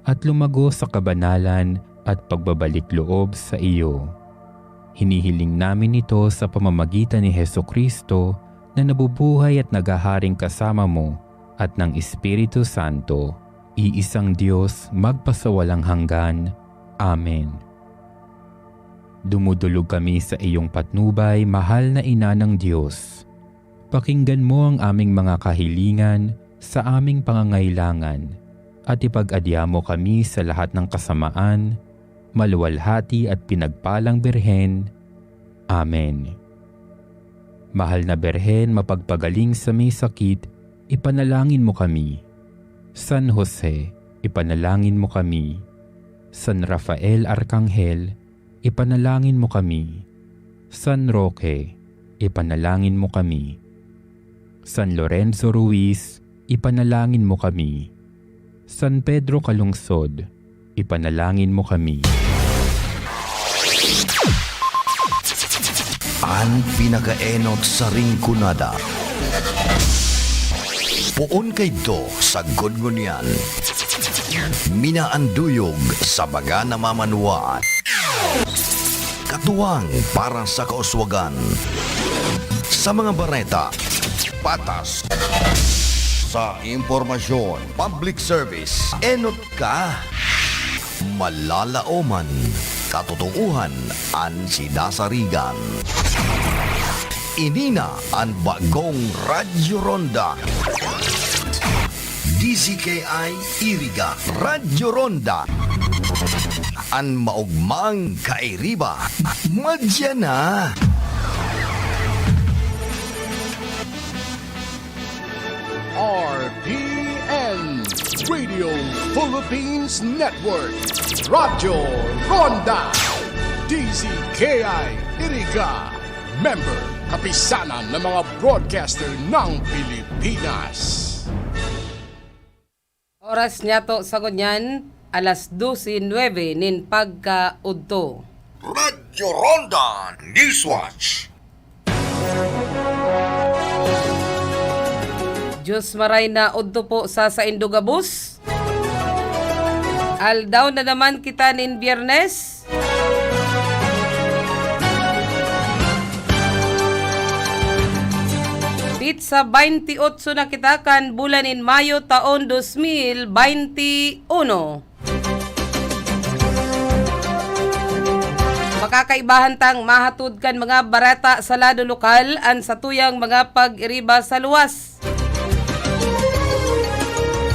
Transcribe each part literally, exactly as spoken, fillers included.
at lumago sa kabanalan at pagbabalik loob sa iyo. Hinihiling namin ito sa pamamagitan ni Jesu-Cristo na nabubuhay at naghaharing kasama mo at ng Espiritu Santo, iisang Dios, magpasawalang hanggan. Amen. Dumudulog kami sa iyong patnubay, mahal na Ina ng Dios. Pakinggan mo ang aming mga kahilingan sa aming pangangailangan, at ipag-adya mo kami sa lahat ng kasamaan, maluwalhati at pinagpalang Birhen. Amen. Mahal na Birhen, mapagpagaling sa may sakit, ipanalangin mo kami. San Jose, ipanalangin mo kami. San Rafael Arkanghel, ipanalangin mo kami. San Roque, ipanalangin mo kami. San Lorenzo Ruiz, ipanalangin mo kami. San Pedro Calungsod, ipanalangin mo kami. An pinakaenot sa Rinconada. Poon kaidto sagkod ngunyan. Minaanduyog sa mga namamanwaan. Katuwang para sa kauswagan. Sa mga bareta, patas. Sa impormasyon, public service, enot ka. Malalaoman, katotoohan an sinasarigan. Ini na an bagong Radyo Ronda. D Z K I Iriga, Radyo Ronda. An maogmang kairiba, madya na. R P N, Radio Philippines Network, Radyo Ronda, D Z K I Iriga, member, kapisanan ng mga broadcaster ng Pilipinas. Oras niyato sa ngunyan, alas dose nuebe nin pagkaudto. Radyo Ronda Newswatch. Diyos maray na udto po sa saindo gabos. Aldaw na naman kita nin Biyernes. Pitsa baynti otso na kita kan bulan nin Mayo taon dos mil baynti uno. Makakaibahan tang mahatod kan mga bareta sa lado lokal an satuyang mga pag-iriba sa luwas.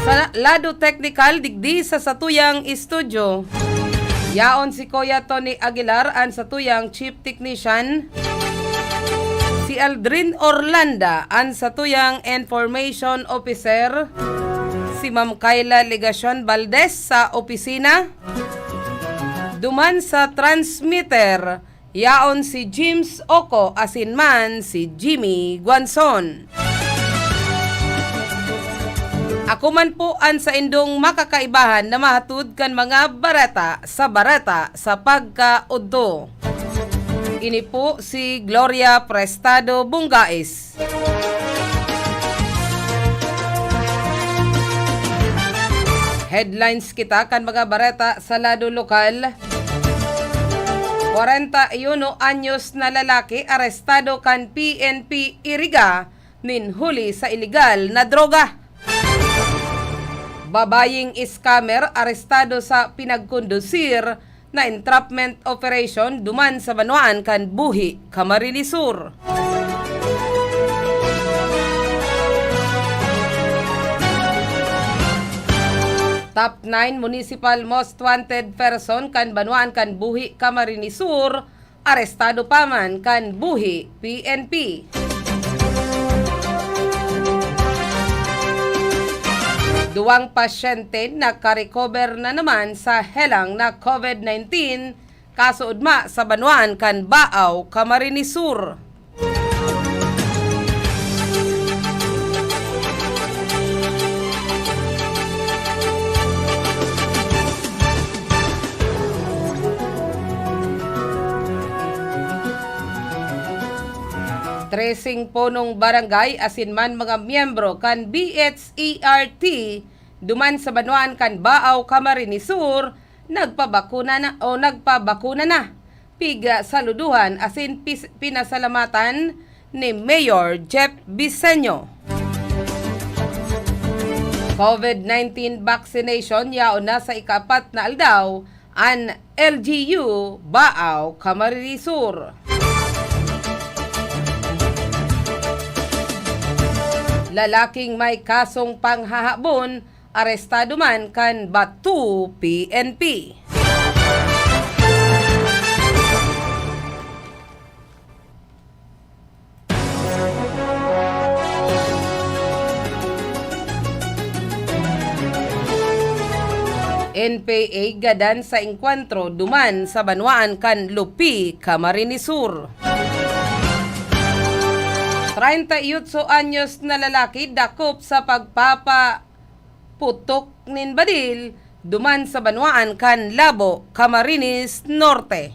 Sa lado teknikal, digdi sa satuyang estudyo, yaon si Kuya Tony Aguilar, an satuyang chief technician, si Aldrin Orlanda, an satuyang information officer, si Ma'am Kayla Legacion Valdez sa opisina. Duman sa transmitter, yaon si James Oco asin man si Jimmy Guanzon. Ako man po an saindong makakaibahan na mahatod kan mga bareta sa bareta sa pagkaudto. Ini po si Gloria Prestado Bungais. Headlines kita kan mga bareta sa lado lokal. Kwarenta y uno anyos na lalaki arestado kan P N P Iriga nin huli sa ilegal na droga. Babayeng scammer arestado sa pinagkondusir na entrapment operation duman sa banwaan kan Buhi, Camarines Sur. Top nine Municipal Most Wanted Person kan banwaan kan Buhi, Camarines Sur, arestado pa man kan Buhi P N P. Duwang pasyente nakarecover na naman sa helang na COVID nineteen, kaso ugma sa banwaan kan Baao, Camarines Sur. Treseng punong barangay asin man mga miyembro kan B H E R T duman sa banwaan kan Baao, Camarines Sur, nagpabakuna na o nagpabakuna na. Pigsaluduhan asin pis-, pinasalamatan ni Mayor Jeff Biseño. COVID nineteen vaccination yaon na sa ikaapat na aldaw an L G U Baao, Camarines Sur. Lalaking may kasong panghahabon, arestado man kan Bato P N P. N P A gadan sa engkwentro duman sa banwaan kan Lupi, Camarines Sur. Treinta y ocho anyos na lalaki dakop sa pagpapa putok nin badil duman sa banwaan kan Labo, Camarines Norte.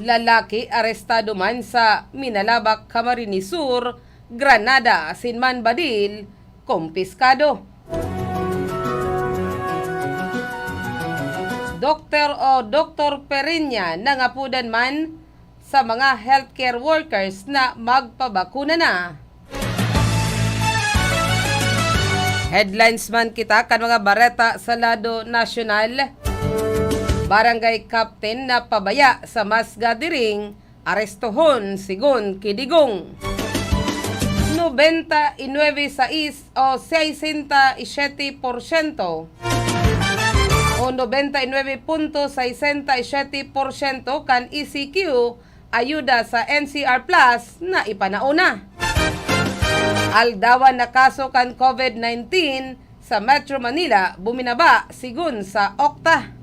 Lalaki arestado man sa Minalabac, Camarines Sur, granada asin man badil, kompiskado. Doktor o Doktor Pereña nangapodan man sa mga healthcare workers na magpabakuna na. Headlines man kita kan mga bareta sa lado nasyonal. Barangay Captain na pabaya sa mass gathering, arestohon, sigon ki Digong. Nobenta y nuebe sais o sesenta y siyete porsyento o nobenta y nuebe punto sesenta y siyete porsyento kan E C Q ayuda sa N C R Plus na ipanao na. Aldawan na kaso kan COVID nineteen sa Metro Manila buminaba, sigon sa OCTA.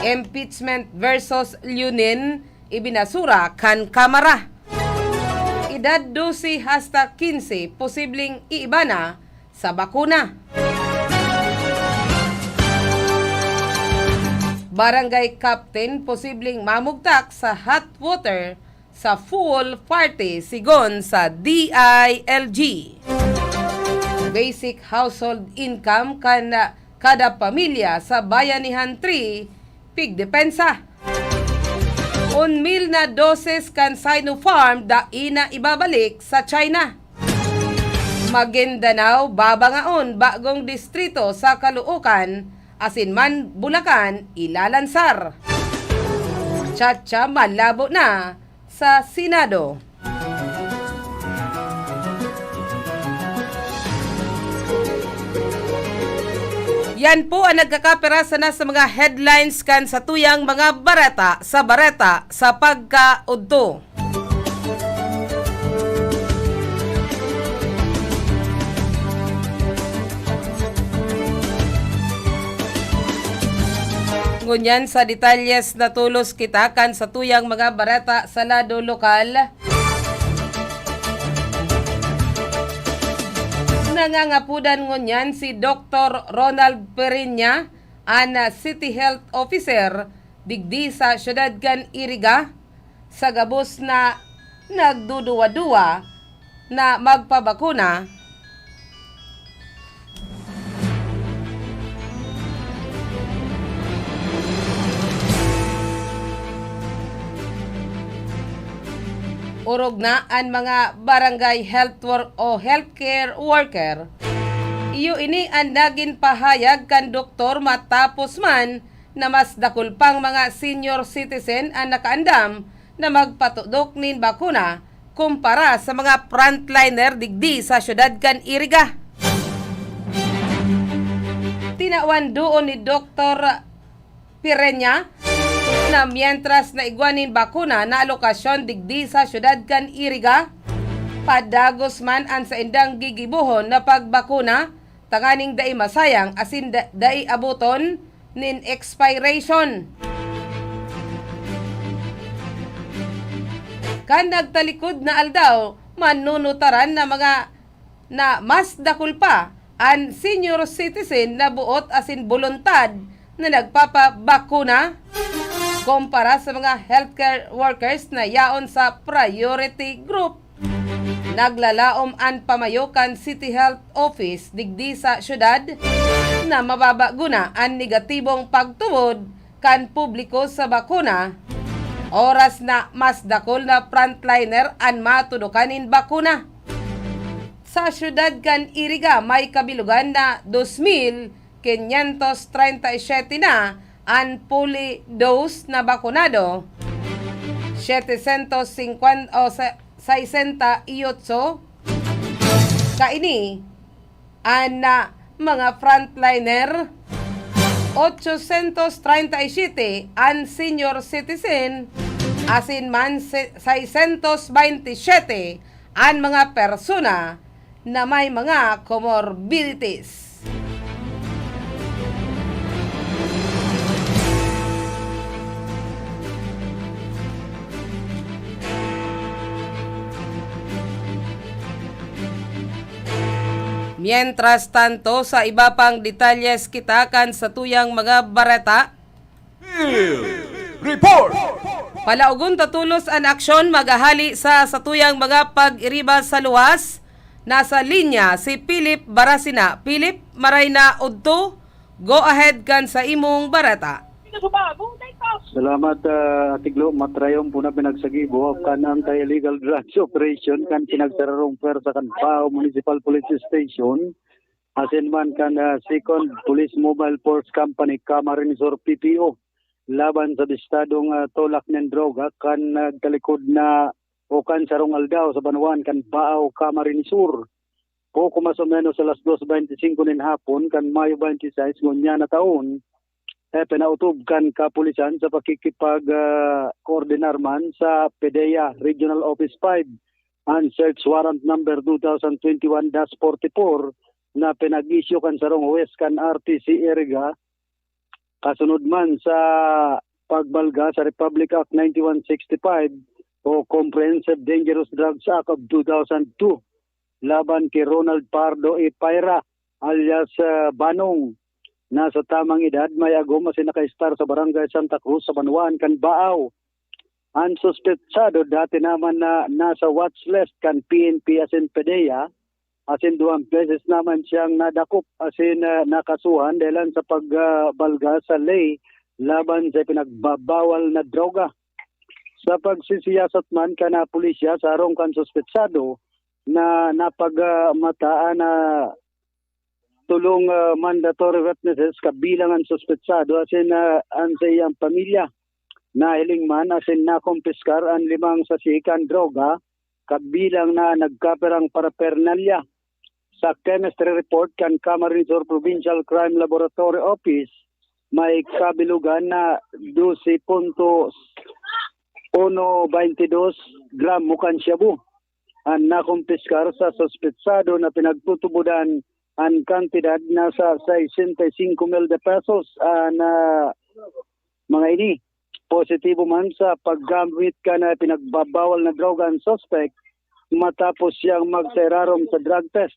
Impeachment versus Leonin, ibinasura kan Kamara. Edad dose hasta quince, posibleng iiba na sa bakuna. Barangay Captain posibleng mamugtak sa hot water sa pool party, sigon sa D I L G. Basic household income kan kada pamilya sa Bayanihan three, pigdepensa. Un mil na doses kan Sinopharm dai na ibabalik sa China. Maguindanao babangaon bagong distrito sa Caloocan, asin man Bulacan ilalansar. Chacha malabo na sa Senado. Yan po ang nagkakapira sana sa mga headlines kan satuyang mga bareta sa Bareta sa Pagkaudto. Ngunyan sa detalyes na tolos kita kan satuyang mga bareta sa lado lokal. Nangangapodan ngunyan si Doktor Ronald Pereña, an City Health Officer digdi sa siyudad kan Iriga, sa gabos na nagduduwa-duwa na magpabakuna. Orog na an mga barangay health wor-, o healthcare worker. Iyo ini an nagin pahayag kan doktor matapos man na mas dakul pang mga senior citizen an nakaandam na magpatudok nin bakuna kumpara sa mga frontliner digdi sa siyudad kan Iriga. Tinawan duon ni Doktor Pireña na mientras na igwa nin bakuna na alokasyon digdi sa siyudad kan Iriga, padagos man an saindang gigibohon na pagbakuna tanganing dai masayang asin da-, dai aboton nin expiration. Kan nagtalikod na aldaw, manunutaran na mga na mas dakul pa an senior citizen na buot asin boluntad na nagpapabakuna kumpara sa mga healthcare workers na yaon sa priority group. Naglalaom an pamayo kan City Health Office digdi sa syudad na mababaguna an negatibong pagtubod kan publiko sa bakuna, oras na mas dakul na frontliner an matudokan nin bakuna. Sa syudad kan Iriga, may kabilugan na dos mil quinientos treinta y siete na an fully dose na bakunado, setecientos cincuenta o se-, sesenta y ocho kaini an, ah, mga frontliner, ochocientos treinta y siete an senior citizen, asin man se-, seiscientos veintisiete an mga persona na may mga comorbidities. Mientras tanto, sa iba pang detalyes kita kan satuyang mga bareta. Field Report! Palaogon ta tolos an aksyon maghahali sa satuyang mga pag-iriba sa luwas. Nasa linya si Philip Barasina. Philip, maray na udto, go ahead kan sa imong bareta. Salamat, ah, Ate Glo. Matrayon po na pinagsagibo kan anti-illegal drugs operation kan pinagsararong pwersa kan Bao Municipal Police Station, asin man kan, ah, Second Police Mobile Force Company, Camarines Sur, P P O, laban sa bistadong, ah, tulak nin droga kan nagtalikod na o kan sarong aldaw sa banwaan kan Bao, Camarines Sur. Poco mas o menos alas dos beintisinko nin hapon kan Mayo twenty-six ngunyan na taon, eh, pinautob kan kapulisan sa pakikipag, ah, koordinar man sa PDEA Regional Office five an search warrant number two thousand twenty-one dash forty-four na pinag-issue kan sarong huwes kan R T C Iriga, kasunod man sa pagbalga sa Republic Act ninety-one sixty-five o Comprehensive Dangerous Drugs Act of two thousand two laban ki Ronald Pardo Ipaira alias, ah, Banong, na sa tamang edad, may agom asin nakaestar sa Barangay Santa Cruz sa banwaan kan Bao. An suspetsado dati naman na nasa watch list kan P N P asin PDEA, asin duwang beses naman siyang nadakop asin, ah, nakasuhan dahelan sa pag, ah, balga sa ley laban sa pinagbabawal na droga. Sa pagsisiyasat man kan, ah, pulisya sa harong kan suspetsado na napagmataan na tolong, ah, mandatory witnesses kabilang an suspetsado asin, ah, an saiyang pamilya. Nahiling man asin nakumpiskar an limang sachet kan droga kabilang na nagkapirang paraphernalia. Sa chemistry report kan Camarines Sur Provincial Crime Laboratory Office, may kabilugan na dose punto uno baintidos gramo kan shabu an nakumpiskar sa suspetsado na pinagtutubodan an kantidad na sa sesenta y singko mil de pesos an, ah, mga ini. Positibo man sa paggamit kan, ah, pinagbabawal na droga an suspek matapos siyang magsairarom sa drug test.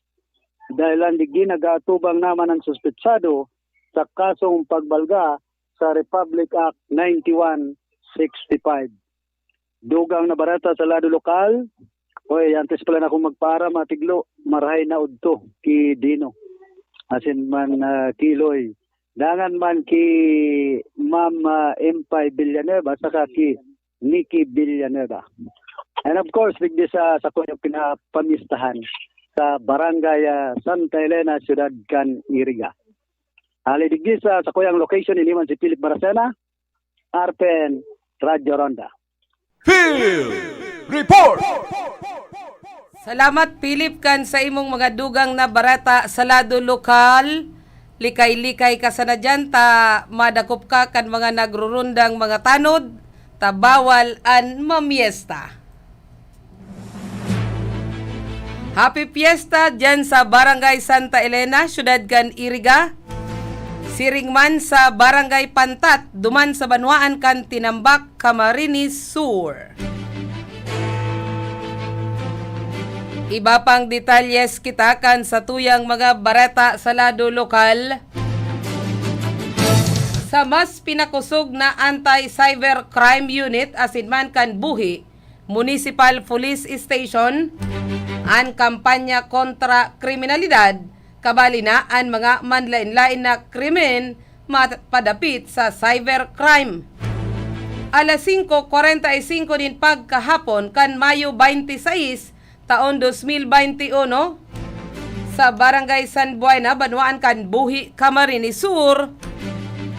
Dahelan digdi, nag-aatubang naman an suspetsado sa kasong pagbalga sa Republic Act ninety-one sixty-five. Dugang na bareta sa lado lokal. Oy, antes pala na akong magpaaram, Ate Glo, marahay na udto ki Dino. Asin man, ah, ki Loy. Dangan man ki Ma'am, ah, Empay Villanueva, saka ki Nikki Villanueva. And of course, digdi sa, sa kuyang pinapamistahan sa Barangay, ah, Santa Elena, Siyudad kan Iriga. Hali digdi sa, sa kuyang location, ini man si Philip Baracena, R P N, Radyo Ronda. Field Report! Salamat, Philip, kan sa imong mga dugang na bareta sa lado lokal. Likay-likay ka sana diyan, ta madakop ka kan mga nagrurundang mga tanod, ta bawal an mamiesta. Happy Fiesta diyan sa Barangay Santa Elena, Siyudad kan Iriga. Siring man sa Barangay Pantat, duman sa banwaan kan Tinambak, Camarines Sur. Iba pang detalyes kita kan satuyang mga bareta sa lado lokal. Sa mas pinakosog na Anti-Cybercrime Unit asin man kan Buhi Municipal Police Station, an kampanya kontra kriminalidad, kabali na an mga manlaen-laen na krimen mapadapit sa cybercrime. Alas singko kwarenta y singko nin pagkahapon kan Mayo twenty-six, taon dos mil bente uno, sa Barangay San Buena, banwaan kan Buhi, Camarines Sur,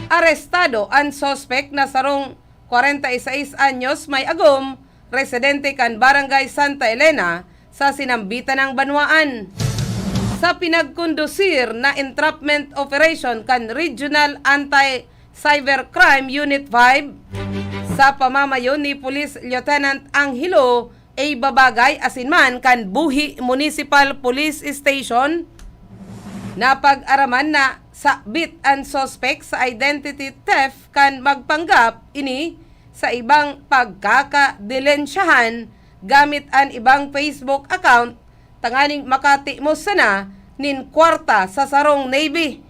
arestado an suspek na sarong kwarenta y seis anyos may agom, residente kan Barangay Santa Elena, sa sinambitan nang banwaan. Sa pinagkondusir na entrapment operation kan Regional Anti-Cybercrime Unit five, sa pamamayo ni Police Lieutenant Angelo A. Babagay asin man kan Buhi Municipal Police Station, napag-araman na sabit an suspek sa identity theft kan magpanggap ini sa ibang pagkakadilensyahan gamit an ibang Facebook account tanganing makatimos sana nin kwarta sa sarong Navy.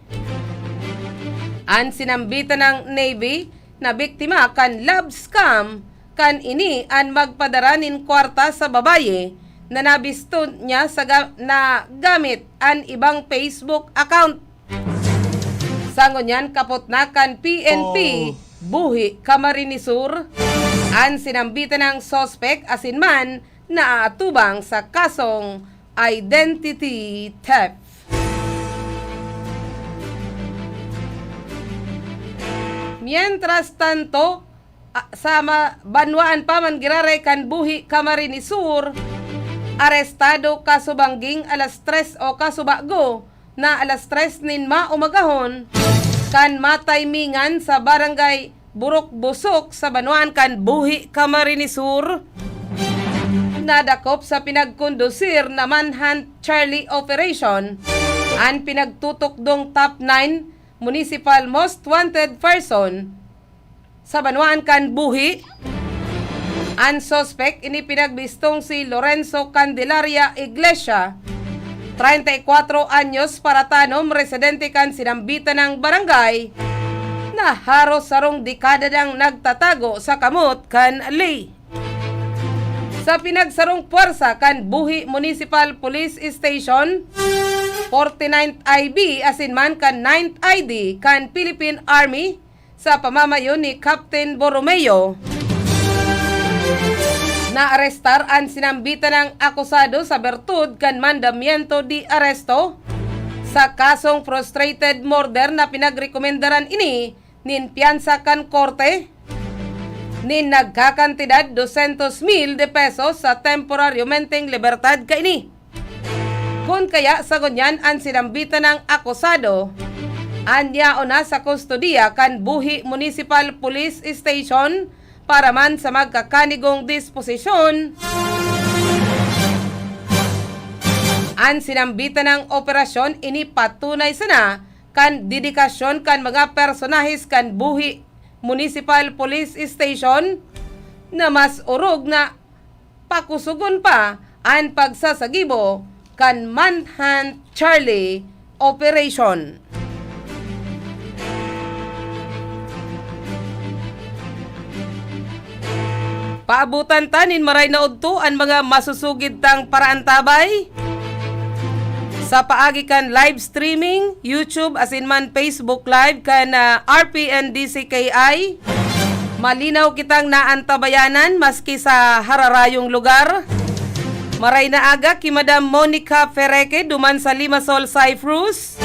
An sinambitan nang Navy na biktima kan love scam kan ini an magpadara nin kwarta sa babayi na nabisto niya sa ga-, na gamit an ibang Facebook account. Sa ngunyan, kapot na kan P N P, Oh. Buhi, Camarines Sur, an sinambitan nang suspek asin man naaatubang sa kasong identity theft. Mientras tanto, a-, sa ma-, banwaan pa man giraray kan Buhi, Camarines Sur, arestado kasubangging alas tres o kasubago na alas tres nin maumagahon, kan matimingan sa Barangay Burok Busok sa banwaan kan Buhi, Camarines Sur. Nadakop sa pinagkondusir na Manhunt Charlie Operation an pinagtutukdong top nine Municipal Most Wanted Person sa banwaan kan Buhi. An suspek ini pinagbistong si Lorenzo Candelaria Iglesia, treinta y cuatro anyos, paratanom, residente kan sinambitan nang barangay, na haros sarong dekada nang nagtatago sa kamot kan Lee. Sa pinagsarong pwersa kan Buhi Municipal Police Station, forty-ninth I B asin man kan ninth I D kan Philippine Army, sa pamamayo ni Captain Borromeo, naarestar an sinambitan nang akusado sa bertud kan mandamiento de aresto sa kasong frustrated murder na pinagrekomendaran ini nin piyansa kan korte, nin nagkakantidad dosyentos mil de pesos sa temporaryomenteng libertad kaini. Kun kaya, sa ngunyan an sinambitan nang akusado, an yaon na sa kustodiya kan Buhi Municipal Police Station para man sa magkakanigong disposisyon. An sinambitan nang operasyon ini patunay sana kan dedikasyon kan mga personahes kan Buhi Municipal Police Station na mas orog na pakusogon pa an pagsasagibo kan Manhunt Charlie Operation. Paabotan ta nin maray na udto an mga masusugid tang paraantabay sa paagi kan live streaming, YouTube asin man Facebook Live kan, ah, R P N D C K I. Malinaw kitang naantabayanan maski sa hararayong lugar. Maray na aga ki Madam Monica Fereque duman sa Limassol, Cyprus.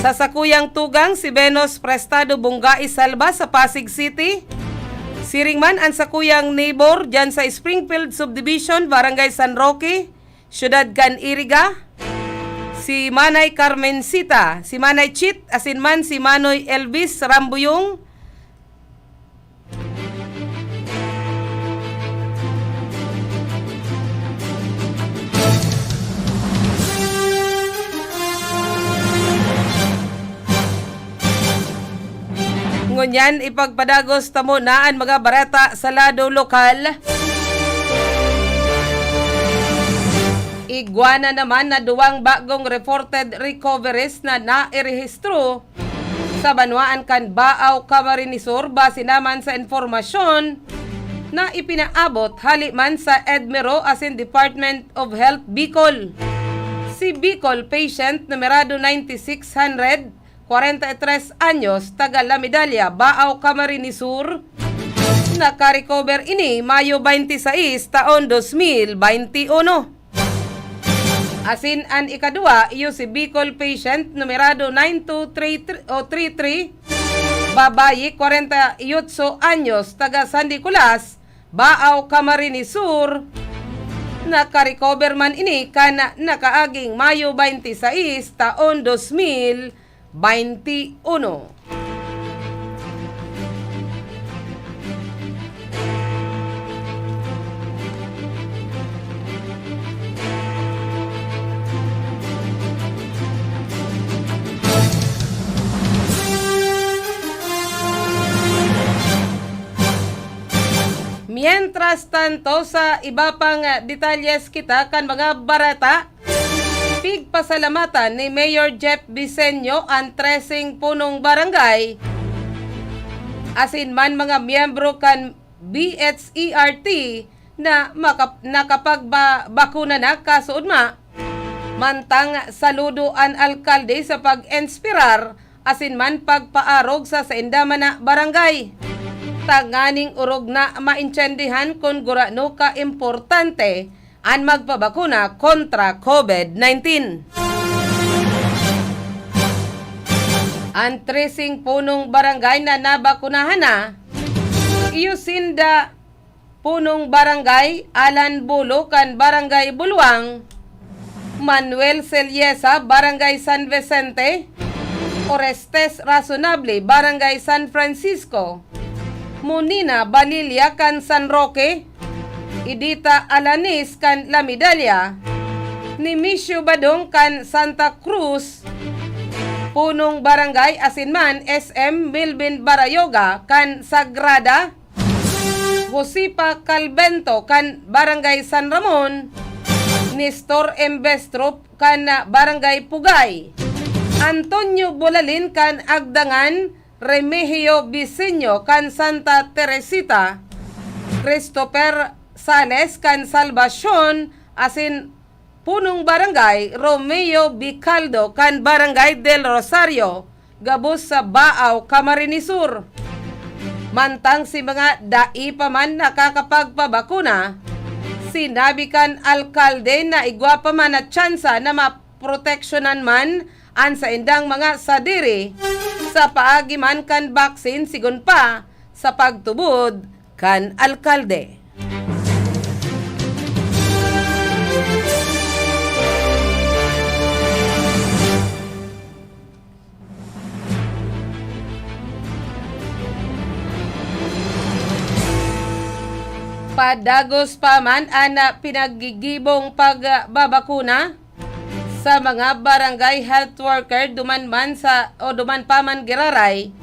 Sa sakuyang tugang, si Venus Prestado Bunggai Salva sa Pasig City. Siring man an sakuyang neighbor diyan sa Springfield Subdivision, Barangay San Roque, Siyudad kan Iriga, si Manay Carmencita, si Manay Chit, asin man si Manoy Elvis Rambuyong. Ngunyan, ipagpadagos ta muna an mga bareta sa lado lokal. igwa na naman na duwang bagong reported recoveries na nairehistro sa banwaan kan Baao, Camarines Sur, base naman sa impormasyon na ipinaabot hali man sa EDMERO asin Department of Health Bicol. Si Bicol patient numerado ninety-six hundred, kwarenta y tres anyos, taga La Medalla, Baao, Camarines Sur, nakarecover ini Mayo twenty-six, taon dos mil twenty-uno. Asin an ikadwa, iyo si Bicol patient numerado nine two three three o three three, babayi, kwarenta y otso anyos, taga San Nicolas, Baao, Camarines Sur. Nakarecover man ini kan nakaaging Mayo twenty-six, taon dos mil twenty-uno. Mientras tanto, sa iba pang, ah, detalyes kita kan mga bareta, pigpasalamatan ni Mayor Jeff Biseño an trese punong barangay asin man mga miyembro kan B H E R T na makap-, nakapagbakuna na kasuodma. Mantang saludo an alkalde sa pag-inspirar asin man pagpaarog sa sainda man na barangay, tanganing orog na maintiendihan kun gurano ka importante an magpabakuna kontra COVID nineteen. An treseng punong barangay na nabakunahan na, iyo sinda punong barangay Alan Bulo kan Barangay Bulwang, Manuel Celiesa, Barangay San Vicente, Orestes Razonable, Barangay San Francisco, Munina Balilia kan San Roque, Edita Alanis kan La Medalla, Nemesio Badong kan Santa Cruz, punong barangay asin man S M Melvin Barayoga kan Sagrada, Josefa Calvento kan Barangay San Ramon, Nestor Embestrop kan Barangay Pugay, Antonio Bulalin kan Agdangan, Remigio Biseño kan Santa Teresita, Christopher Sales kan Salvacion, asin punong barangay Romeo Bicaldo kan Barangay del Rosario, gabos sa Baao, Camarines Sur. Mantang si mga dai pa man nakakapagpabakuna, sinabi kan alkalde na igwa pa man na tsansa na maproteksyonan man an saindang mga sadiri sa paagi man kan baksin, sigon pa sa pagtubod kan alkalde. Padagos pa man an, ah, pinaggigibong pagbabakuna sa mga barangay health worker duman man sa, o duman pa man giraray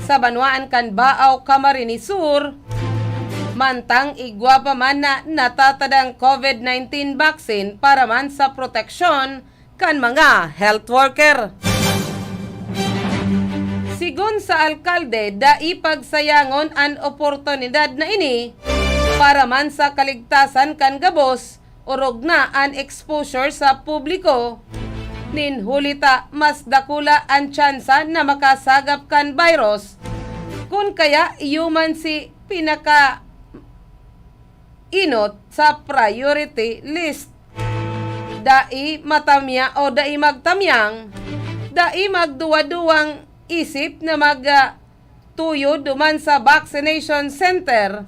sa banwaan kan Baao, Camarines Sur, mantang igwa pa man na natatadang COVID nineteen vaccine para man sa proteksyon kan mga health worker. Sigon sa alkalde, dai pagsayangon an oportunidad na ini para man sa kaligtasan kan gabos, orog na an exposure sa publiko. Nin huli ta, mas dakula an tsansa na makasagap kan virus. Kun kaya, iyo man si pinaka inot sa priority list. Dai matamya o dai magtamyang, dai magduwa-duwang isip na mag, ah, tuyo duman sa vaccination center,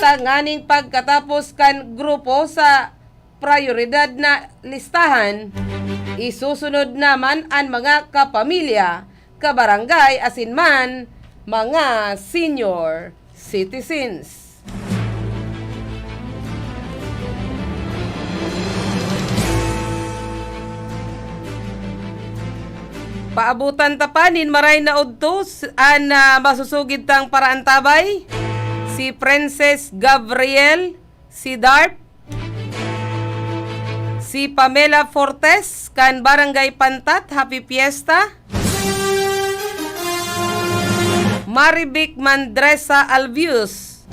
tanganing pagkatapos kan grupo sa prayoridad na listahan, isusunod naman an mga kapamilya, kabarangay asin man mga senior citizens. Paabutan ta pa nin maray na udto s-, an, ah, masusugid tang paraantabay, si Princess Gabriel Sidarp, Si Pamela Fortes, kan Barangay Pantat, Happy Fiesta. Marivic Mandresa Albius.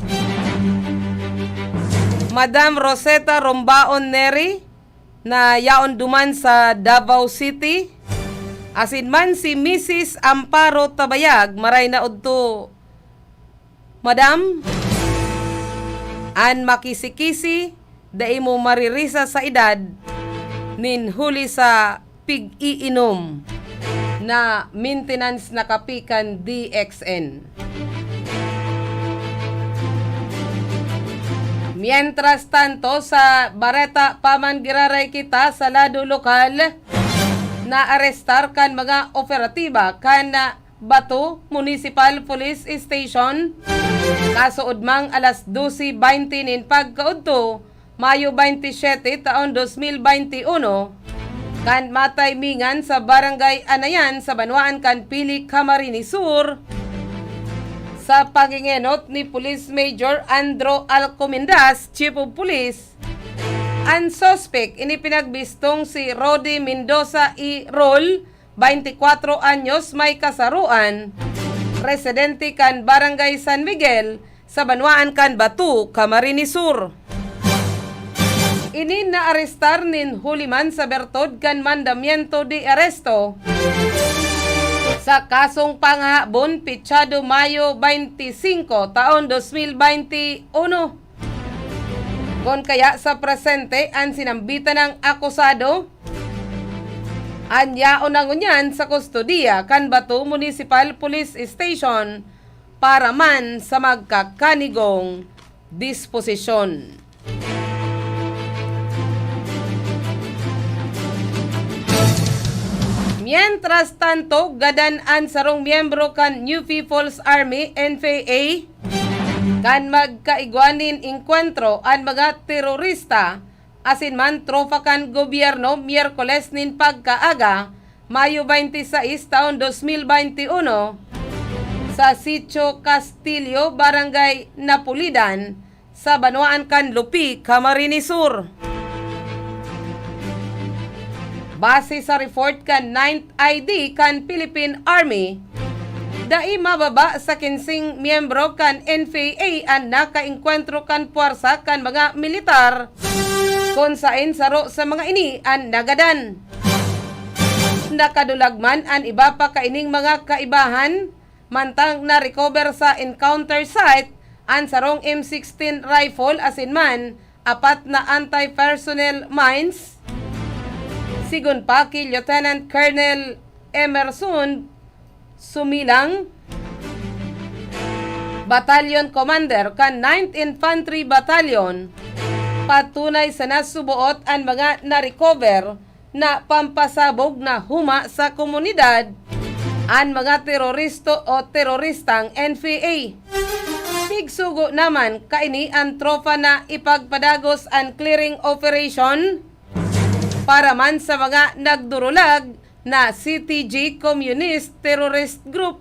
Madam Rosetta Rombaon Neri, na yaon duman sa Davao City. Asin man si Misis Amparo Tabayag, maray na udto, Madam, an makisi-kisi, dai mo maririsa sa edad, nin huli sa pig-iinom na maintenance na kape kan D X N. Mientras tanto, sa bareta pa man giraray kita sa lado lokal, naarestar kan mga operatiba kan Bato Municipal Police Station, kasuodmang alas dose baynte nin pagkaudto, Mayo baynte siyete, taon dos mil baynte uno, kan matimingan sa Barangay Anayan sa banwaan kan Pili, Camarines Sur, sa pangengenot ni Police Major Andro Alcomendas, Chief of Police, an suspek ini pinagbistong si Rody Mendoza y Rol, baynte kwatro anyos, may kasaroan, residente kan Barangay San Miguel, sa banwaan kan Bato, Camarines Sur. Ini naarestar nin huli man sa bertod kan mandamiento de aresto sa kasong pangahabon, pitsado Mayo baynte singko, taon dos mil baynte uno. Kun kaya sa presente an sinambitan nang akusado, an yaon na ngunyan sa kustodiya kan Bato Municipal Police Station para man sa magkakanigong disposisyon. Mientras tanto, gadan an sarong miyembro kan New People's Army, N P A, kan magkaigwa nin engkwentro an mga terorista asin man tropa kan gobyerno, Miyerkules nin pagkaaga, Mayo baynte sais, taon dos mil baynte uno, sa Sitio Castillo, Barangay Napulidan, sa banwaan kan Lupi, Camarines Sur. Base sa report kan Ninth I D kan Philippine Army, dai mababa sa kinseng miyembro kan N P A an nakaengkwentro kan pwersa kan mga militar, kun saen saro sa mga ini an nagadan. Nakadulag man an iba pa kaining mga kaibahan, mantang na-recover sa encounter site an sarong M sixteen rifle asin man apat na anti-personnel mines. Sigon pa ki Lieutenant Colonel Emerson Sumilang, Battalion Commander kan Ninth Infantry Battalion, patunay sana suboot an mga na-recover na pampasabog na huma sa komunidad an mga teroristo o teroristang N P A. Pigsugo naman kaini an tropa na ipagpadagos an clearing operation para man sa mga nagdurulag na C T G Communist Terrorist Group.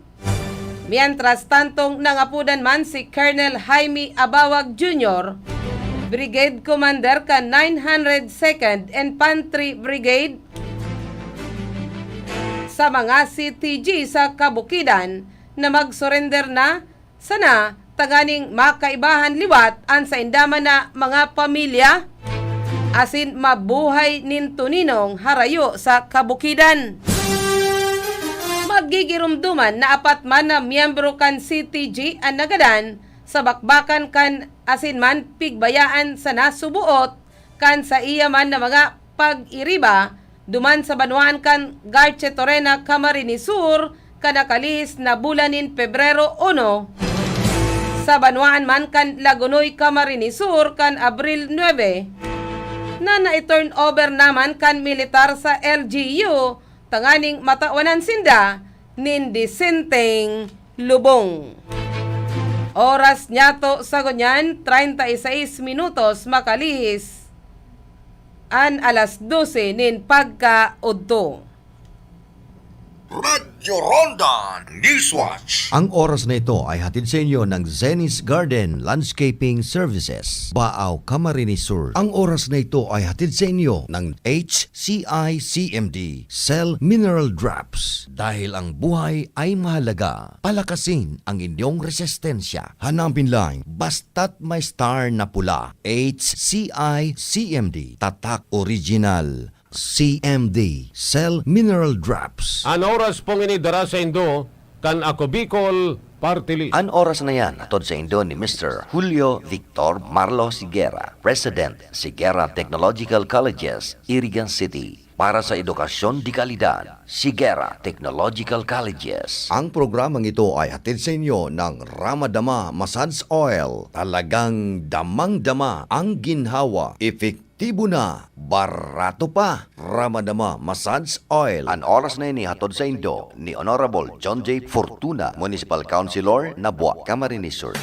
Mientras tantong nangapodan man si Colonel Jaime Abawag Junior, Brigade Commander kan nine hundred second Infantry Brigade, sa mga C T G sa kabukidan na magsurrender na sana tanganing makaibahan liwat an sainda man na mga pamilya asin mabuhay nin tuninong harayo sa kabukidan. Magigiromdoman na apat man na miyembro kan C T G an nagadan sa bakbakan kan asin man pigbayaan sana suboot kan saiya man na mga pag-iriba duman sa banwaan kan Garchitorena, Camarines Sur, kan nakalihis na bulan nin Pebrero uno, sa banwaan man kan Lagonoy, Camarines Sur, kan Abril nuebe, na nai-turnover naman kan militar sa L G U tanganing matawanan sinda nin desenteng lubong. Oras niyato sa ngunyan, treinta y seis minutos makalihis an alas dose nin pagkaudto. Radyo Ronda Newswatch. Ang oras na ito ay hatid sa inyo ng Zenith Garden Landscaping Services, Baao, Camarines Sur. Ang oras na ito ay hatid sa inyo ng H C I C M D, Cell Mineral Drops. Dahil ang buhay ay mahalaga, palakasin ang inyong resistensya. Hanapin lang, basta't may star na pula. H C I C M D, tatak original. C M D, Cell Mineral Drops. An oras pong ini dara sa indo kan Ako Bicol Party List. An oras na yan, hatod sa indo ni Mister Julio Victor Marlo Sigera, President, Sigera Technological Colleges, Iriga City. Para sa edukasyon de kalidad, Sigera Technological Colleges. Ang programang ito ay hatid sa inyo ng Ramadama Massage Oil. Talagang damang-dama ang ginhawa, epektibo na, barato pa. Ramadama Massage Oil. An oras na ini hatod sa indo ni Honorable John J Fortuna, Municipal Councilor, Nabua, Camarines Sur.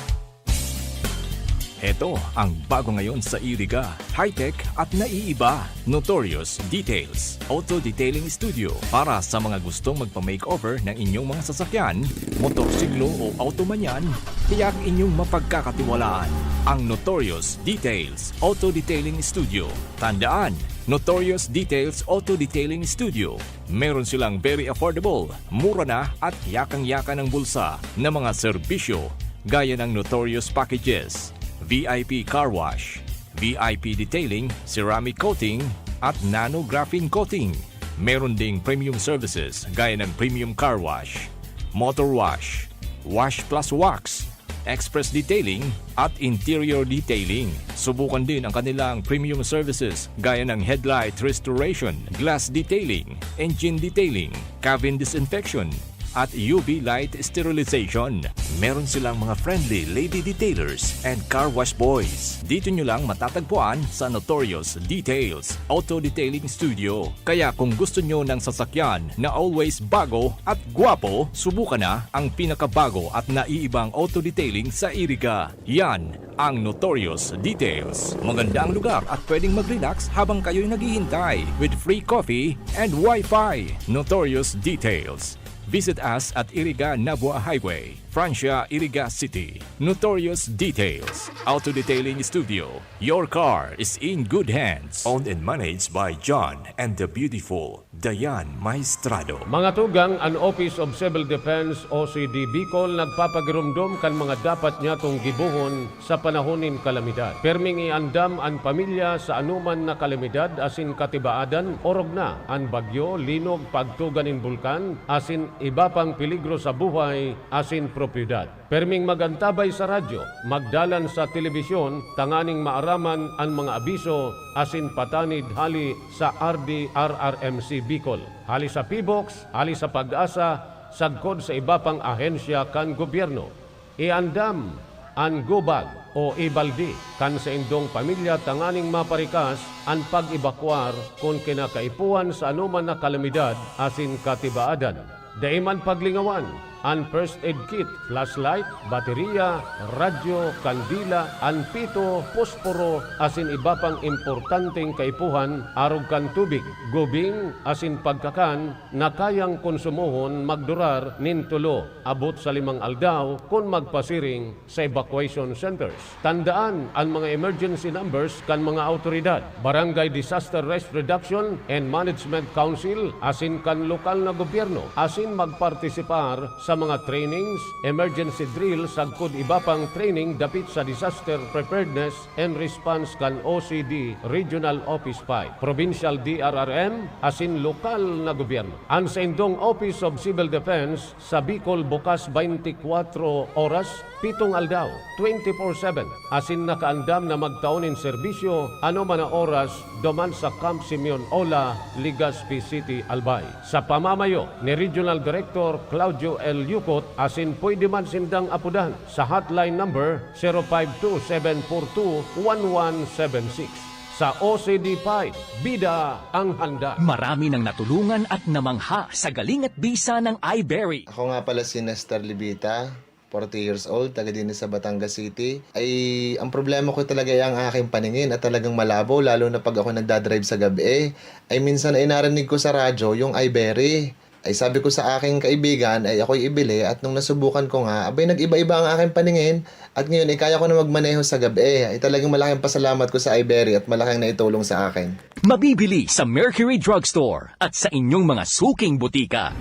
Heto ang bago ngayon sa Iriga, high-tech at naiiba. Notorious Details Auto Detailing Studio. Para sa mga gustong magpa-makeover ng inyong mga sasakyan, motorsiklo o auto man yan, tiyak inyong mapagkakatiwalaan ang Notorious Details Auto Detailing Studio. Tandaan, Notorious Details Auto Detailing Studio. Meron silang very affordable, mura na at yakang-yaka ng bulsa na mga serbisyo, gaya ng Notorious Packages, V I P Car Wash, V I P Detailing, Ceramic Coating, at Nano Graphene Coating. Meron ding premium services gaya ng Premium Car Wash, Motor Wash, Wash Plus Wax, Express Detailing, at Interior Detailing. Subukan din ang kanilang premium services gaya ng Headlight Restoration, Glass Detailing, Engine Detailing, Cabin Disinfection, at U V Light Sterilization. Meron silang mga friendly lady detailers and car wash boys. Dito nyo lang matatagpuan sa Notorious Details Auto Detailing Studio. Kaya kung gusto nyo ng sasakyan na always bago at gwapo, subukan na ang pinakabago at naiibang auto detailing sa Iriga. Yan ang Notorious Details. Maganda ang lugar at pwedeng mag-relax habang kayo'y naghihintay with free coffee and wifi. Notorious Details. Visit us at Iriga Nabua Highway, Francia, Iriga City. Notorious Details Auto Detailing Studio. Your car is in good hands. Owned and managed by John and the beautiful Dayan Maestrado. Mga tugang, an Office of Civil Defense o C D Bicol nagpapagiromdom kan mga dapat nyatong gibohon sa panahon nin kalamidad. Pirming iandam an pamilya sa anoman na kalamidad asin katibaadan, orog na an bagyo, linog, pagtuga nin bulkan, asin iba pang peligro sa buhay asin propiedad. Pirming mag-antabay sa radyo, magdalan sa telebisyon tanganing maaraman an mga abiso asin patanid hali sa R D R R M C Bicol, hali sa PHIVOLCS, hali sa PAGASA, sagkod sa iba pang ahensya kan gobyerno. Iandam an go bag o ibalde kan saindong pamilya tanganing maparikas an pag-ebakwar kun kinakaipuhan sa anoman na kalamidad asin katibaadan. Dai man paglingawan an first aid kit, flashlight, bateriya, radyo, kandila, an pito, posporo, asin iba pang importanteng kaipuhan arog kan tubig, gubing, asin pagkakan na kayang konsumohon magdurar nin tulo abot sa limang aldaw kun magpasiring sa evacuation centers. Tandaan an mga emergency numbers kan mga awtoridad, Barangay Disaster Risk Reduction and Management Council asin kan lokal na gobyerno, asin magpartisipar sa mga trainings, emergency drill sagkod iba pang training dapit sa disaster preparedness and response kan O C D Regional Office five, Provincial D R R M, asin lokal na gobyerno. An saindong Office of Civil Defense sa Bicol bukas twenty-four oras, pitong aldaw, twenty-four seven, asin nakaandam na magtao nin serbisyo anoman na oras duman sa Camp Simeon Ola, Legazpi City, Albay. Sa pamamayo ni Regional Director Claudio L. Yucot, asin pwede man sindang apodan sa hotline number zero five two seven four two one one seven six. Sa O C D five, bida ang handa. Marami nang natulungan at namangha sa galing at bisa ng iBerry. Ako nga pala si Nestor Libita, forty years old, taga din sa Batangas City. Ay, ang problema ko talaga ay ang aking paningin at talagang malabo, lalo na pag ako nagdadrive sa gabi. Ay, minsan ay narinig ko sa radyo yung iBerry. Ay sabi ko sa aking kaibigan ay ako'y ibili at nung nasubukan ko nga, abay nag-iba-iba ang aking paningin at ngayon ay kaya ko na magmaneho sa gabi. Ay talagang malaking pasalamat ko sa Iberia at malaking naitulong sa akin. Mabibili sa Mercury Drugstore at sa inyong mga suking botika.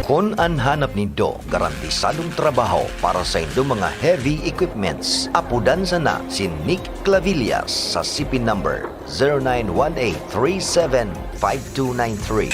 Kun an hanap nindo garantisadong trabaho para sa indong mga heavy equipments, apodan sana si Nick Clavillas sa C P number zero nine one eight three seven five two nine three.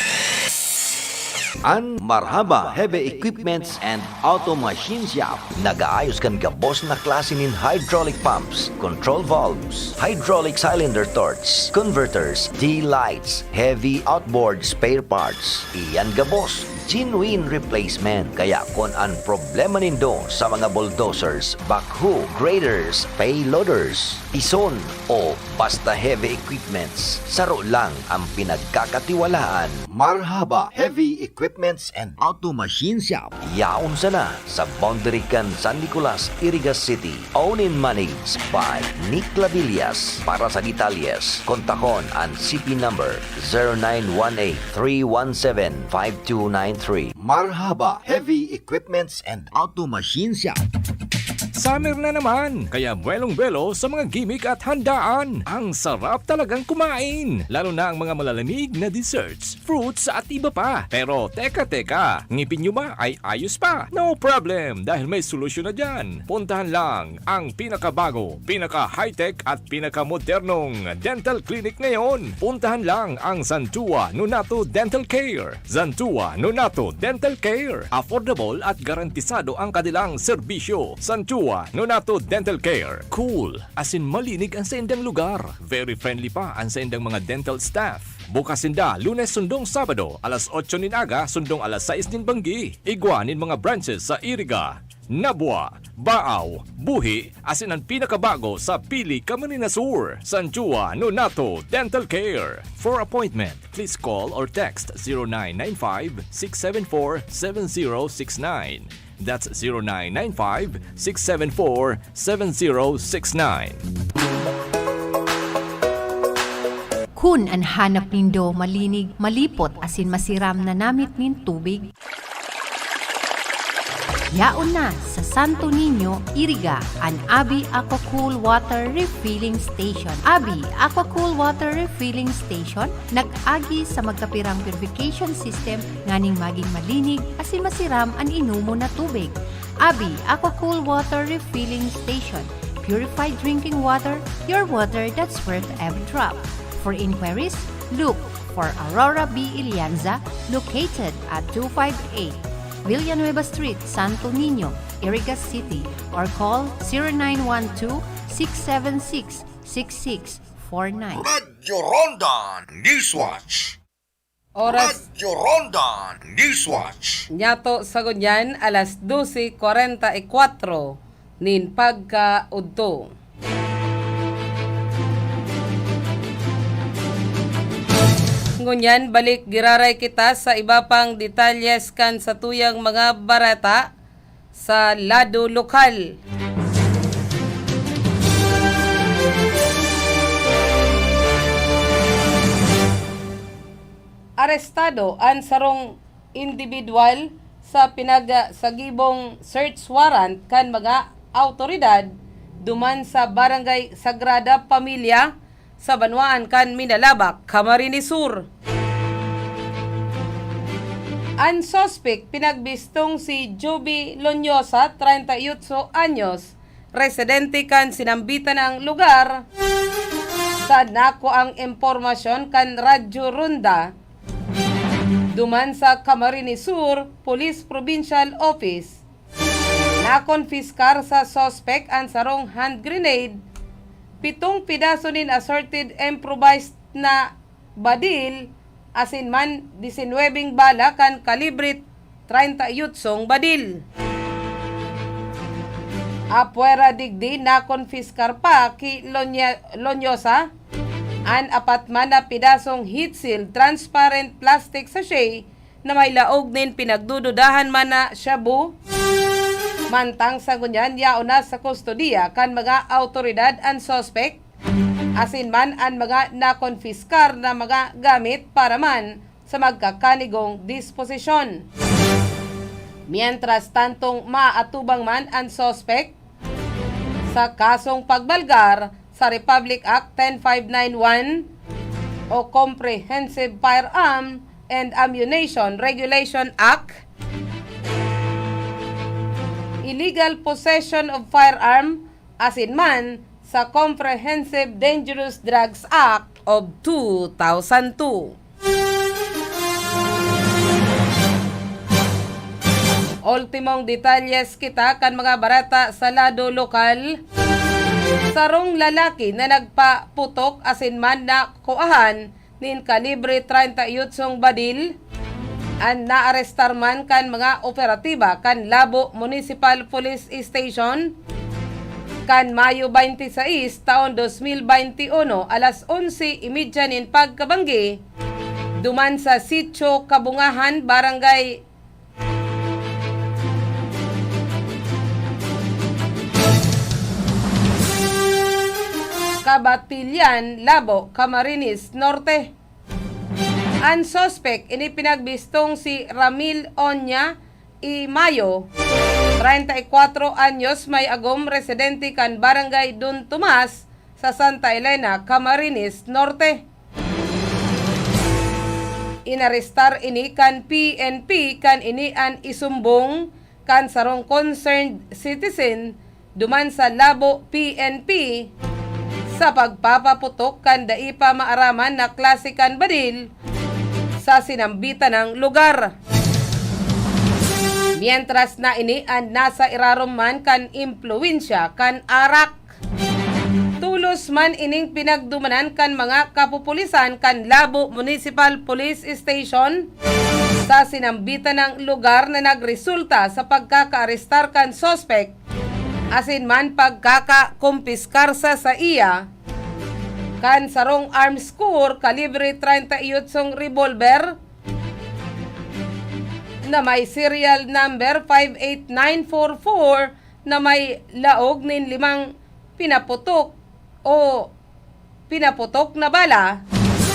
An Marhaba Heavy Equipments and Auto Machine Shop nag-aayos kan gabos na klase nin hydraulic pumps, control valves, hydraulic cylinder torch, converters, D-lights, heavy outboard spare parts. Iyan gabos, genuine replacement. Kaya kun an problema nindo sa mga bulldozers, backhoe, graders, payloaders, ison, o basta heavy equipments, saro lang ang pinagkakatiwalaan. Marhaba Heavy Equipments and Auto Machine Shop. Yaon sana sa boundary kan San Nicolas, Iriga City. Owned and managed by Nick Labillas. Para sa detalyes, kontakon an C P number zero nine one eight three one seven five two nine three. Marhaba Heavy Equipments and Auto Machine Shop. Summer na naman, kaya buwelong-buwelo sa mga gimik at handaan. Ang sarap talagang kumain, lalo na ang mga malalamig na desserts, fruits at iba pa. Pero teka, teka, ngipin nyo ba ay ayos pa? No problem, dahil may solusyon na dyan. Puntahan lang ang pinakabago, pinaka-high-tech at pinakamodernong dental clinic ngayon. Puntahan lang ang Zantua Nonato Dental Care. Zantua Nonato Dental Care. Affordable at garantisado ang kanilang serbisyo. Zantua Nonato Dental Care. Cool, as in malinig ang saindang lugar. Very friendly pa ang saindang mga dental staff. Bukas sinda Lunes sundong Sabado, alas otso nin aga sundong alas sais nin banggi. Igwa nin mga branches sa Iriga, Nabua, Baaw, Buhi, asin an pinakabago sa Pili, Camarines Sur, Zantua Nonato Dental Care. For appointment, please call or text zero nine nine five, six seven four, seven zero six nine. That's zero nine nine five, six seven four, seven zero six nine. Kun an hanap nindo malinig, malipot asin masiram na namit nin tubig, yaon na sa Santo Niño, Iriga, an Abi Aquacool Water Refilling Station. Abi Aquacool Water Refilling Station nag-agi sa magkapirang purification system nganing magin malinig asin masiram an inomon na tubig. Abi Aquacool Water Refilling Station. Purified drinking water, your water that's worth every drop. For inquiries, look for Aurora B Ilianza, located at two five eight Villanueva Street, Santo Niño, Iriga City, or call zero nine one two, six seven six, six six four nine. Radyo Ronda Newswatch. Oras Radyo Ronda Newswatch. Nyato sa ngunyan, alas dose kwarenta y kwatro nin pagkaudto. Ngunyan, balik giraray kita sa iba pang detalyes kan satuyang mga bareta sa lado lokal. Arestado an sarong indibidwal sa pinagsagibong search warrant kan mga awtoridad duman sa Barangay Sagrada Familia sa banwaan kan Minalabac, Camarines Sur. An suspek pinagbistong si Joby Lonyosa, treinta y ocho anyos, residente kan sinambitan na lugar, sa nakuang impormasyon kan Radyo Ronda duman sa Camarines Sur Police Provincial Office. Nakonpiskar sa suspek an sarong hand grenade, pitong pidaso nin assorted improvised na badil, asin man disinwebeng bala kan kalibre treinta y ocho badil. Apwera digdi, nakonpiskar pa ki Lonya-, Lonyosa an apat man na pidasong heat-sealed transparent plastic sachet na may laog nin pinagdududahan man na shabu. Mantang sa ngunyan, yaon na sa kustodiya kan mga awtoridad an suspek, asin man an mga nakonpiskar na mga gamit para man sa magkakanigong disposisyon. Mientras tantong maatubang man an suspek sa kasong pagbalgar sa Republic Act ten five nine one o Comprehensive Firearm and Ammunition Regulation Act, Illegal Possession of Firearm asin man sa Comprehensive Dangerous Drugs Act of two thousand two. Ultimong detalyes kita kan mga bareta sa lado lokal. Sarong lalaki na nagpaputok asin man nakuahan nin kalibre treinta y ocho badil, an naarestar man kan mga operatiba kan Labo Municipal Police Station kan Mayo twenty-six taon dos mil twenty-uno, alas onse y media nin pagkabanggi, duman sa Sitio Kabungahan, Barangay Kabatilyan, Labo, Camarines Norte. An suspek ini pinagbistong si Ramil Onya y Mayo, treinta y cuatro anyos, may agom, residente kan Barangay Don Tomas sa Santa Elena, Camarines Norte. Inarestar ini kan P N P kan ini an isumbong kan sarong concerned citizen duman sa Labo P N P sa pagpapaputok kan dai pa maaraman na klase kan badil sa sinambitan nang lugar. Mientras na ini an nasa irarom man kan impluwensya kan arak. Tolos man ining pinagdumanan kan mga kapupulisan kan Labo Municipal Police Station sa sinambitan nang lugar na nagresulta sa pagkakaarestar kan suspek asin man pagkakakumpiskar sa saiya kan sarong arms core kalibre treinta y ocho revolver na may serial number five eight nine four four na may laog nin limang pinaputok o pinaputok na bala,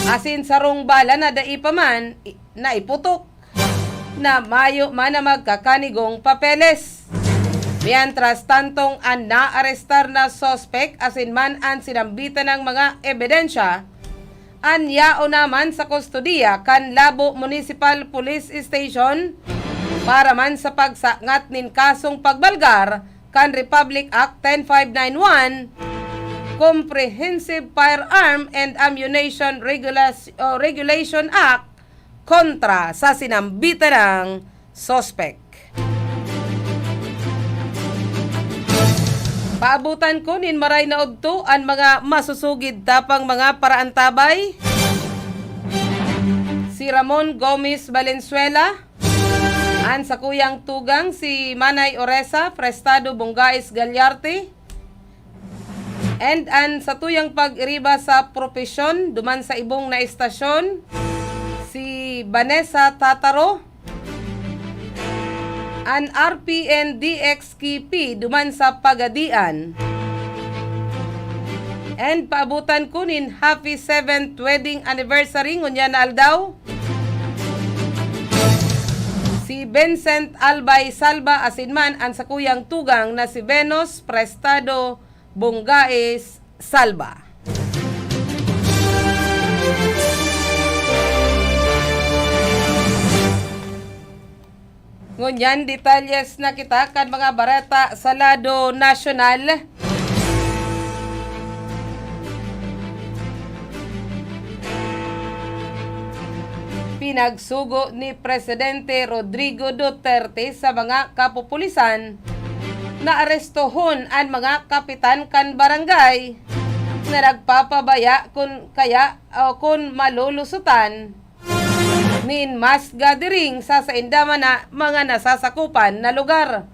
asin sarong bala na dai pa man i-, naiputok, na mayo man na magkakanigong papeles. Mientras tantong an naarestar na suspek asin man an sinambitan ng mga ebidensya, an yaon naman sa kustodiya kan Labo Municipal Police Station para man sa pagsangat nin kasong pagbalgar kan Republic Act ten five nine one, Comprehensive Firearm and Ammunition Regulas-, o Regulation Act kontra sa sinambitan ng suspek. Paabutan ko nin maray na udto an mga masusugid ta pang mga paraantabay. Si Ramon Gomez Valenzuela, an sakuyang tugang si Manay Oresa Prestado Bongais Gallarte, and an satuyang pag-iriba sa propesyon duman sa ibong na estasyon, si Vanessa Tataro, an R P N D X K P duman sa Pagadian. And paabutan ko nin happy seventh wedding anniversary ngunyan na aldaw, si Vincent Albay Salva asin man an sakuyang tugang na si Venus Prestado Bongais Salva. Ngunyan, detalyes na kita kan mga bareta sa lado nasyonal. Pinagsugo ni Presidente Rodrigo Duterte sa mga kapupulisan na arestohon an mga kapitan kan barangay na nagpapabaya kun kaya o kun malulusutan nin mass gathering sa sainda man na mga nasasakupan na lugar.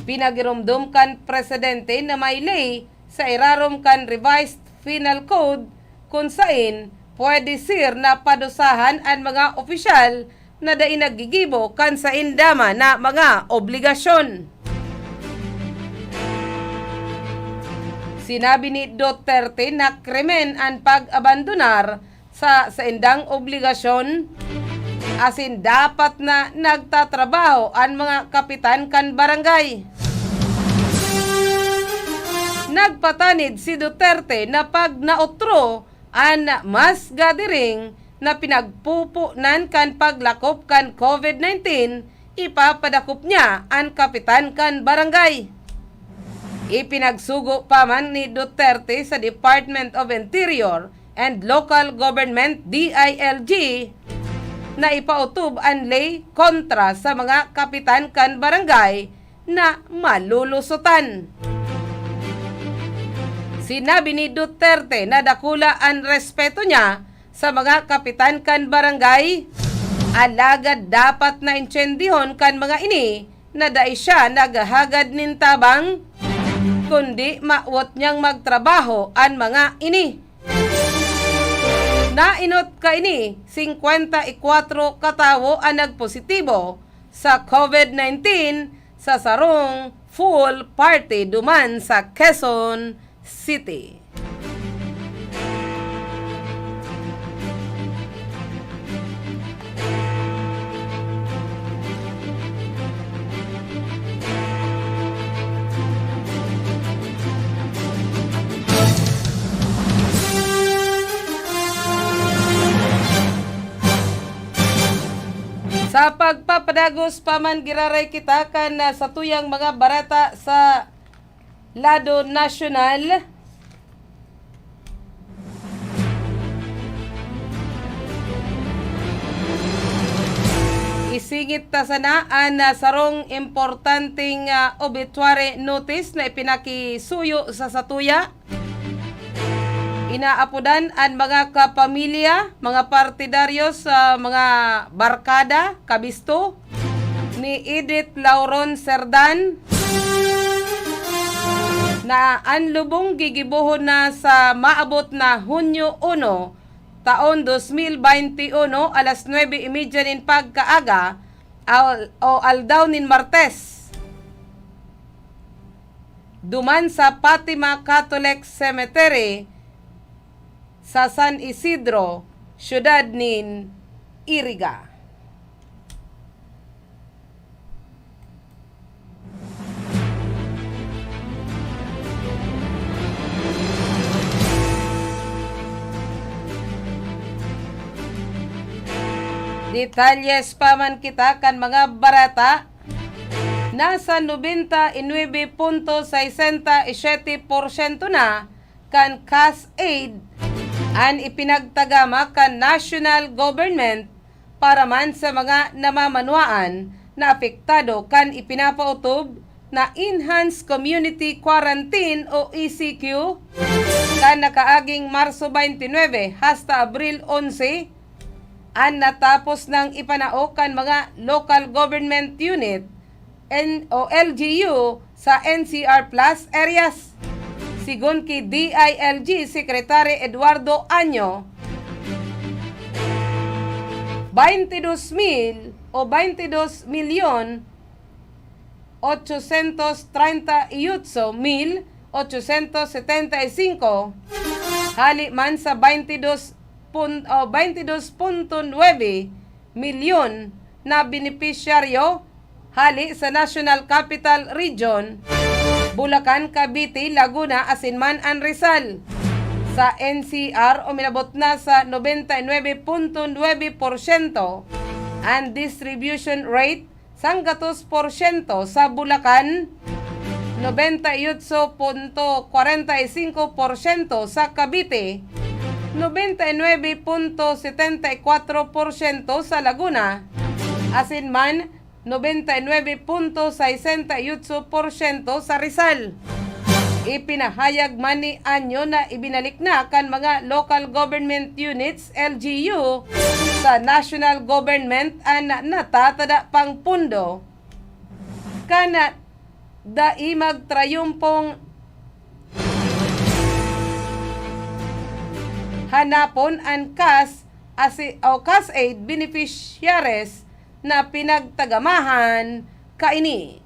Pinagiromdom kan presidente na may ley sa irarom kan Revised Penal Code kun sain pwede ser na padusahan an mga opisyal na dai naggigibo kan sainda man na mga obligasyon. Sinabi ni Duterte na krimen an pag-abandonar sa saindang obligasyon, asin dapat na nagtatrabaho an mga kapitan kan barangay. Nagpatanid si Duterte na pag naotro an mas gadiring na pinagpupunan kan paglakop kan COVID nineteen, ipapadakop niya an kapitan kan barangay. Ipinagsugo pa man ni Duterte sa Department of Interior and Local Government, D I L G, na ipautob an ley kontra sa mga kapitan kan barangay na malulusotan. Sinabi ni Duterte na dakula an respeto niya sa mga kapitan kan barangay, alagad dapat na intsendihon kan mga ini na dai siya naghahagad nin tabang, kundi mawot niyang magtrabaho an mga ini. Nainot kaini, singkwenta y kwatro ka tawo an nagpositibo sa COVID nineteen sa sarong pool party duman sa Quezon City. Sa pagpapadagos pa man, giraray kita kan, ah, satuyang mga bareta sa lado nasyonal. Isingit ta sana an, ah, sarong importanteng, ah, obituary notice na ipinakisuyo sa satuya. Inaapodan an mga kapamilya, mga partidaryo sa mga barkada, kabisto ni Edith Lauron Cerdan, na an lubong gigibohon na sa maabot na Hunyo uno, taon dos mil baynte uno, alas nuebe y media nin pagkaaga, al-, o aldaw nin Martes, duman sa Fatima Catholic Cemetery sa San Isidro, siyudad nin Iriga. Detalyes pa man kita kan mga bareta. Nasa nobenta y nuebe punto sesenta y siete porsyento na kan cash aid an ipinagtagama kan national government para man sa mga namamanwaan na apektado kan ipinapautob na Enhanced Community Quarantine o E C Q kan nakaaging Marso baynte nuebe hasta Abril onse, an natapos nang ipanao kan mga local government unit, N-, o L G U sa N C R plus areas. Sigon ki D I L G Secretary Eduardo Año, baynte dos mil o baynte dos milyon ochocientos treinta y ocho mil ochocientos setenta y cinco, hali man sa baynte dos pun-, o baynte dos punto nuebe milyon na benepisyaryo hali sa National Capital Region, Bulacan, Cavite, Laguna, asin man an Rizal. Sa N C R, uminabot na sa nobenta y nuebe punto nuebe porsyento an distribution rate, sanggatos porsyento sa Bulacan, nobenta y ocho punto kwarenta y singko porsyento sa Cavite, nobenta y nuebe punto setenta y kwatro porsyento sa Laguna, asin man nobenta y nuebe punto sesenta y ocho porsyento sa Rizal. Ipinahayag man ni Año na ibinalik na kan mga local government units, L G U, sa national government an natatada pang pondo kan dai magtrayumpong hanapon an cash asi-, o cash aid beneficiaries na pinagtagamahan kaini.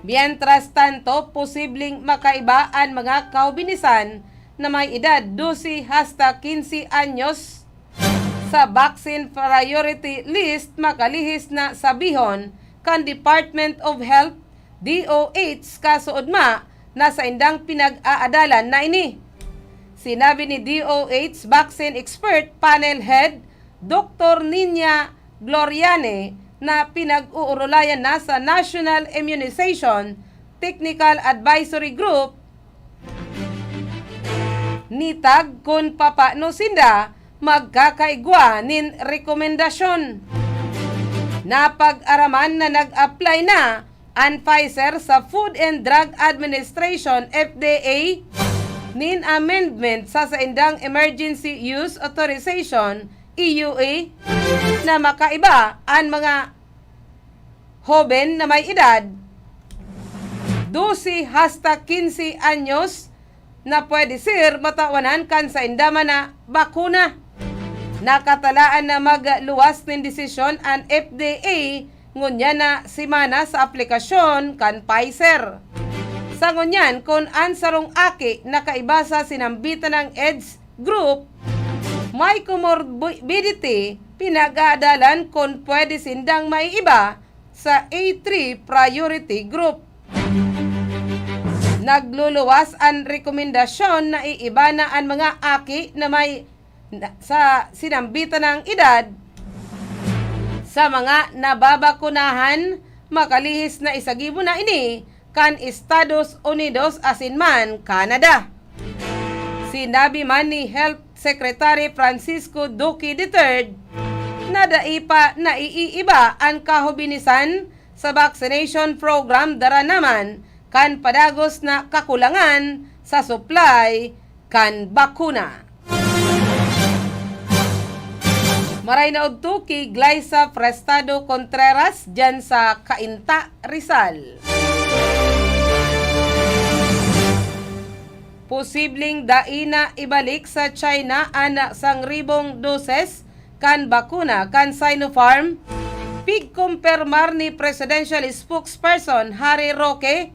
Mientras tanto, posibleng makaiba an mga kahubinisan na may edad dose hasta quince anyos sa vaccine priority list, makalihis na sabihon kan Department of Health, D O H, kasoodma na saindang pinag-aadalan na ini. Sinabi ni D O H Vaccine Expert Panel Head Doktor Niña Gloriane na pinag-uurulayan na sa National Immunization Technical Advisory Group, NITAG, kun papano sinda magkakaigwa nin rekomendasyon. Napag-araman na nag-apply na an Pfizer sa Food and Drug Administration, F D A, nin amendment sa saindang Emergency Use Authorization, E U A, na makaiba an mga hoben na may edad dose hasta quince anyos na pwede ser matawanan kan sainda man na bakuna. Nakatalaan na magluwas nin desisyon an F D A ngunyan na semana sa aplikasyon kan Pfizer. Sa ngunyan, kun an sarong aki nakaiba sa sinambitan ng age group, may comorbidity, pinag-aadalan kun pwede sindang maiiba sa A three priority group. Nagluluwas an rekomendasyon na iiba na an mga aki na may na, sa sinambitan ng edad sa mga nababakunahan, makalihis na isagibo na ini kan Estados Unidos asin man Canada. Sinabi man ni Health Secretary Francisco Duque the third na dai pa naiiiba an kahubinisan sa vaccination program dara naman kan padagos na kakulangan sa supply kan bakuna. Maray na udto ki Glyza Prestado Contreras diyan sa Cainta, Rizal. Posibleng dai na ibalik sa China an sangribong doses kan bakuna kan Sinopharm, pigkumpirmar ni Presidential Spokesperson Harry Roque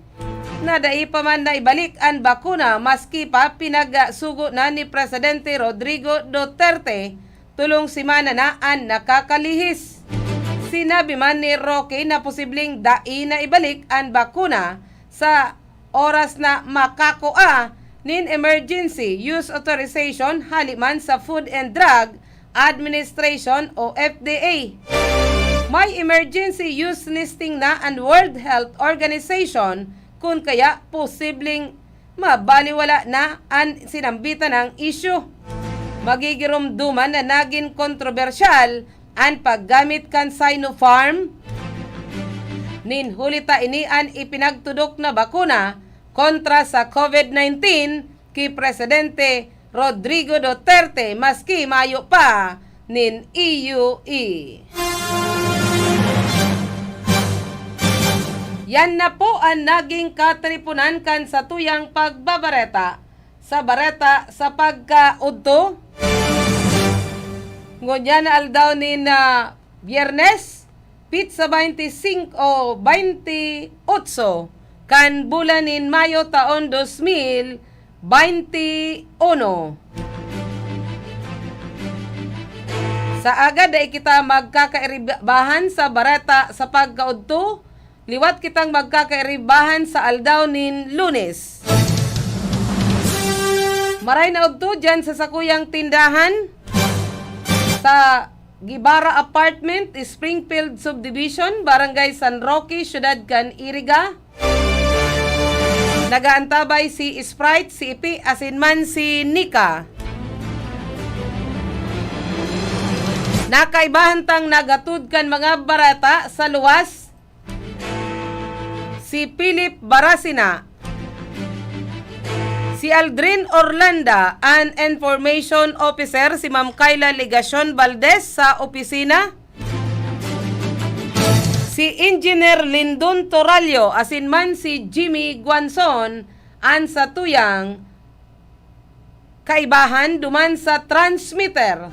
na dai pa man naibalik an bakuna maski pa pinagsugo na ni Presidente Rodrigo Duterte tolong semana na an nakakalihis. Sinabi man ni Roque na posibleng dai na ibalik an bakuna sa oras na makakua nin Emergency Use Authorization hali man sa Food and Drug Administration o F D A. May emergency use listing na an World Health Organization, kun kaya posibleng mabaliwala na an sinambitan ng isyu. Magigiromdoman na nagin kontrobersyal an paggamit kan Sinopharm nin huli ta ini an ipinagtudok na bakuna kontra sa COVID nineteen ki Presidente Rodrigo Duterte, maski mayo pa nin E U E. Yan na po an naging katiriponan kan satuyang pagbabareta sa bareta sa pagkaudto. Ngunyan na aldaw nin, ah, Biyernes, petsa baynte singko, baynte otso kan bulan nin Mayo taon dos mil baynte uno. Sa aga, dai kita magkakairibahan sa bareta sa pagkaudto. Liwat kitang magkakairibahan sa aldaw nin Lunes. Maray na udto diyan sa sakuyang tindahan sa Guevara Apartment, Springfield Subdivision, Barangay San Roque, Siyudad kan Iriga. Nagaantabay si Sprite, si Ipi, asin man si Nika. Nakaibahan tang naghatod kan mga bareta sa luwas, si Philip Barasina, si Aldrin Orlanda, an information officer, si Ma'am Kayla Legacion Valdez sa opisina, si Engineer Lindon Torallo, asin man si Jimmy Guanzon, an satuyang kaibahan duman sa transmitter.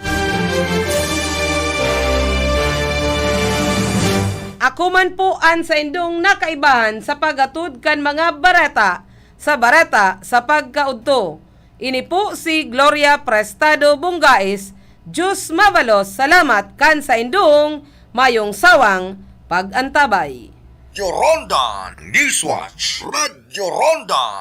Ako man po an saindong nakaibahan sa paghatod kan mga bareta sa bareta sa pagkaudto. Ini po si Gloria Prestado Bungais. Diyos mabalos salamat kan saindong mayong sawang pag-antabay. Radyo Ronda Newswatch. Radyo Ronda